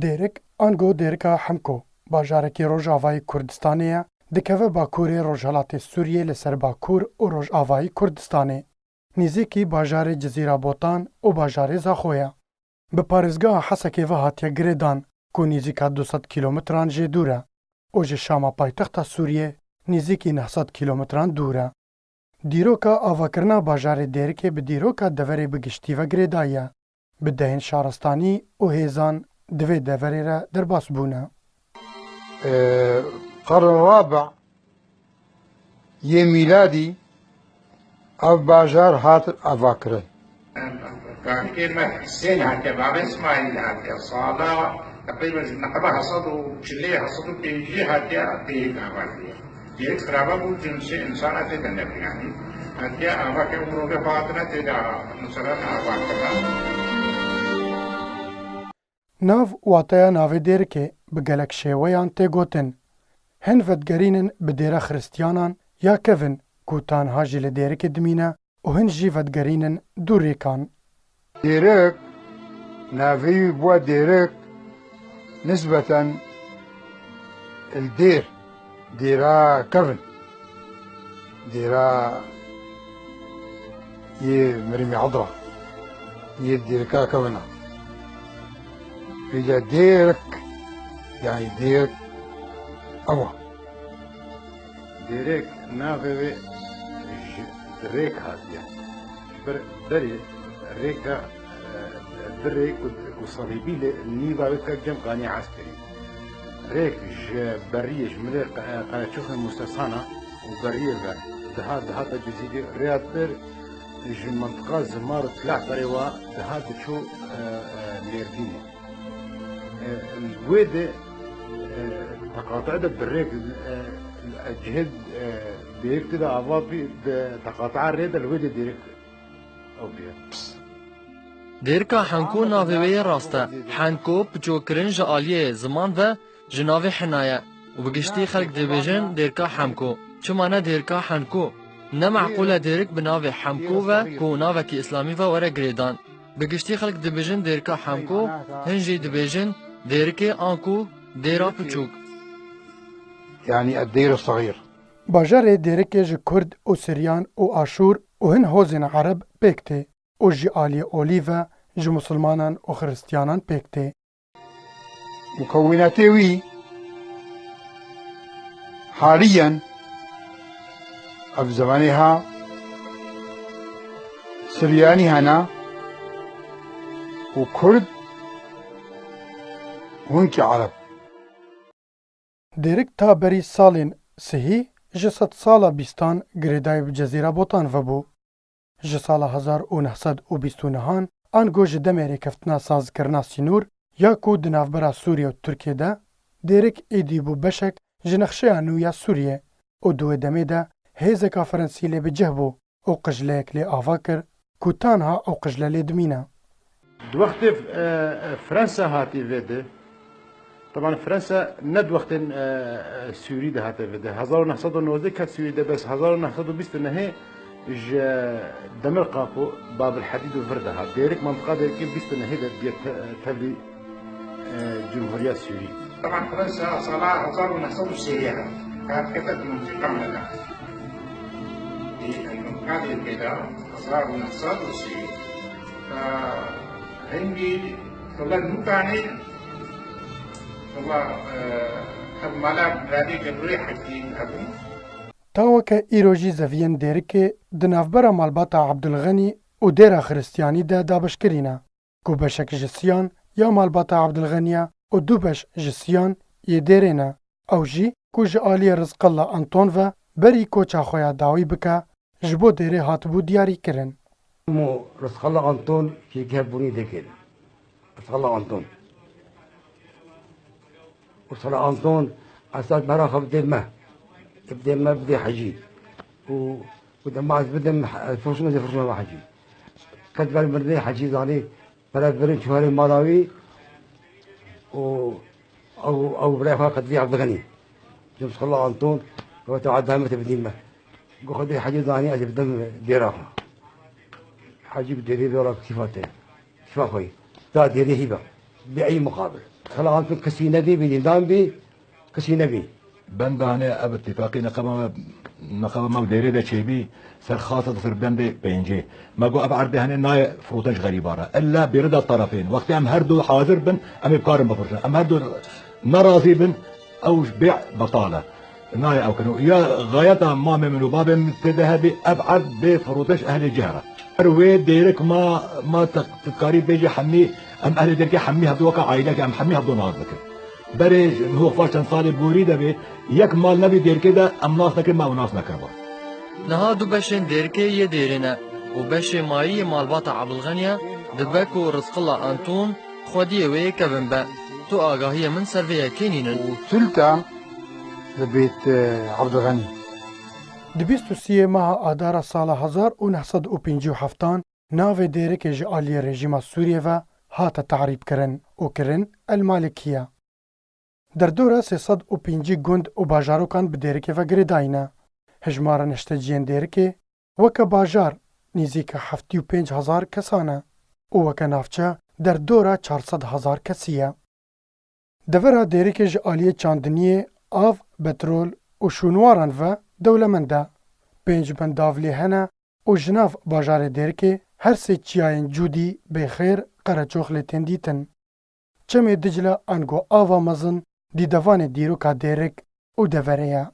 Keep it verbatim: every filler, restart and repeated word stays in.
Dêrik, ango Dêrika Hemko, bajarekî rojavayî Kurdistanê ye, dikeve bakurê rojhelatê Sûriyê li ser bakur û rojavayî Kurdistanê. Nêzîkî bajarê Cizîra Botan û bajarê Zaxo ye. Bi parêzgeha Hesekê ve hatiye girêdan, ku nêzîka du sed kîlometran jê dûr e û ji Şama paytexta Sûriyê nêzîkî neh sed kîlometran dûr e. Dîroka avakirina bajarê Dêrikê bi dîroka deverê bi giştî ve girêdayî ye. Bi dehên şaristanî û hêzan di vê deverê re derbas bûne. Ee, qarn rabi' yê mîladî ev bajar hat avakirin. Kakê me Husên hatiye, bavê Îsmaîl hatiye, sala teqrîben ji neqeba hesed û çilê, hesed û pêncî hatiye Dêrik avakiye. Dêrik xirabe bû, cinsê insana tê de nebû, yanî hatiye avakê û mirove xwe hatine tê de, mesela, avakirine. Nav wateya navê Dêrikê bi gelek şêweyan tê gotin. Hin vedigerînin bi dêra xiristiyanan ya kevin ku tanha jî li Dêrikê dimîne û hin jî vedigerînin dû rêkan. Dêrik, navê wî bûye Dêrik, nisbeten li dêr, dêra kevin. Dêra yê Mirîmê Hedra, yê Dêrika Kevin a. Vêca Dêrik, yanî Dêrik, ew a. Dêrik, navê wê ji rêk hatiye. Ji ber berê rêka, e, birê ku, ku salîbî li nîva wê dike cem Ganî Eskerî. Rêk ji beriyê, ji milê Qe-, Qereçoxê Mûsesana û beriyê ve dihat, dihata Cizîrê, rêya dir ji mintiqa Zimar û Tilehberê wa dihat diçû, e, e, Mêrdînê. E, li wê de, e, teqatea de bi rêk, e, cihê, e, Dêrik tê de ava bî, di teqatea rê de li wê de Dêrik ew bîye. Dêrika Henko navê wê yê rast e. Henko piçokirin ji aliyê ziman ve ji navê hina ye û bi giştî xelk dibêjin Dêrika Hemko. Çima ne Dêrika Henko? Ne meqûl e Dêrik bi navê Hemko ve ku navekî îslamî ve were girêdan. Bi giştî xelk dibêjin Dêrika Hemko, hin jî dibêjin Dêrikê anku Dêra Piçûk. Yanî Ed-Dêr Sexîr. Bajarê Dêrikê ji Kurd û Siryan û Aşûr û hin hozên Ereb pêk tê û ji aliyê olî ve ji Musulmanan û Xiristiyanan pêk tê. Mukewwinatê wî haliyen ev zemanê ha Siryanî hene û Kurd û hinkî Ereb. Dêrik ta berî salên sihî ji sedsala bîstan girêdayî bi Cezîra Botan ve bû. Ji sala hezar û neh sed û bîst û nehan ango ji demê rêkeftina sazkirina sînor ya ku di navbera Sûriye û Tirkiye de, Dêrik êdî bû beşek ji nexşeya nû ya Sûriye û di wê demê de hêzeka Frensî lê bi cih bû û qijleyek lê ava kir ku tanha ew qijle lê dimîne. Di wextê, e, e, Fransa hatî vê de, teban Fransa ne di wextên, e, e, Sûrî de hate vê de. Hezar û neh sed û nozdeh ket Sûrî de, bes hezar û neh sed û bîst û nehê ji Demir Qap û Babil Hedîd û vir de hat. Dêrik mantiqa Dêrikê bîst û nehê de bîye te-, tevlî, e, Cumhuriya Sûrî. Teban Fransa sala hezar û neh sed û sê hat. Hat kete di mantiqa me de. Di mantiqa Dêrikê de hezar û neh sed û sê. Hingî Xila Nûkanê, xila, e, ev mala biradê Cebrûlê Hekî hebû. Ta weke îro jî zeviyên Dêrikê di navbera malbata Ebdulxenî û dêra Xiristiyanî de dabeşkirî ne, ku beşek ji Siyan ya malbata Ebdulxenî ye û du beş ji Siyan yê dêrê ne. Ew jî ku ji aliyê Rizqella Anton ve berî koça xwe ya dawî bike, ji bo dêrê hatibû diyarîkirin. Mo Rizqella Anton kêkê hebûnî dikir. Rizqella Anton. Rizqella Anton esas mera xwe bidê me. Bidê me, bidê Hecî. Û, û dema ez bidim, ez firçim, ez ê firçim me Hecî. Qet ber mirinê Hecî zanî, pere birin çû herê mala wî û ew, ew birayê xwe qetlî Ebdulxenî. Rizqella Anton, wete, "Adamê te bidî me." Got, "Xwedê Hecî zanî, ez ê bidim dêra xwe." Hecî bi dêrê vê wela kîfa te. Kîfa xwe yî. Da dêrê hî be. بأي مقابل. خلاص، kesî nebî, bî dîndar bî, kesî nebî. Benda hene ev ittifaqî neqeba me, neqeba me û Dêrê de çêbî, ser xasa de ser bendê pêncê. Me got ev erdê hene nayê firotin ji xerîba re. Ella bêrida tarafên. Wextê em her du hazir bin, em ê bikarin bifirişin. Em her du nerazî bin, ew ji bê betal e. Nayê ew kirin. Ya xayeta mamê min û babê min tê de hebî, ev erd bê firotin ji ehlê cih re. Her wê Dêrik ma, ma te, te dikarî bêjî hemî, em ehlê Dêrikê hemî hevdu weke aîleke, em hemî hevdu nas dikin. Berê ji nû xwe çend salê borî de bê, yek mal nebî Dêrikê de, em nas nekin, me ew nas nekirba. Niha du beşên Dêrikê yê Dêrê ne û beşê mayî yê malbata Ebdulxenî ye, dibe ku Rizqilla Anton xwediyê wê yê kevin be. Tu agahiyê min ser vê yekê nînin. û Sultan dibêt, e, Ebdulxenî. Di bîst û siyê meha Adara sala hezar û neh sed û pêncî û heftan navê Dêrikê ji aliyê rejîma Sûriyê ve hate te'rîbkirin û kirin El Malikiye. Derdora sê sed û pêncî gund û bajarokan bi Dêrikê ve girêdayî ne. Hejmara neşteciyên Dêrikê weke bajar nêzîka heftê û pênc hezar kesan e û weke navçe derdora çar sed hezar kesî ye. Devera Dêrikê ji aliyê çandiniyê, av, petrol û şûnwaran ve dewlemend e. Pênc bendavlî hene û ji nav bajarê Dêrikê her sê çiyayên Cûdî, Bêxêr, Qereçox lê tên dîtin. Çemê Dicle ango ava mezin dîdevanê dîroka Dêrik û deverê ye.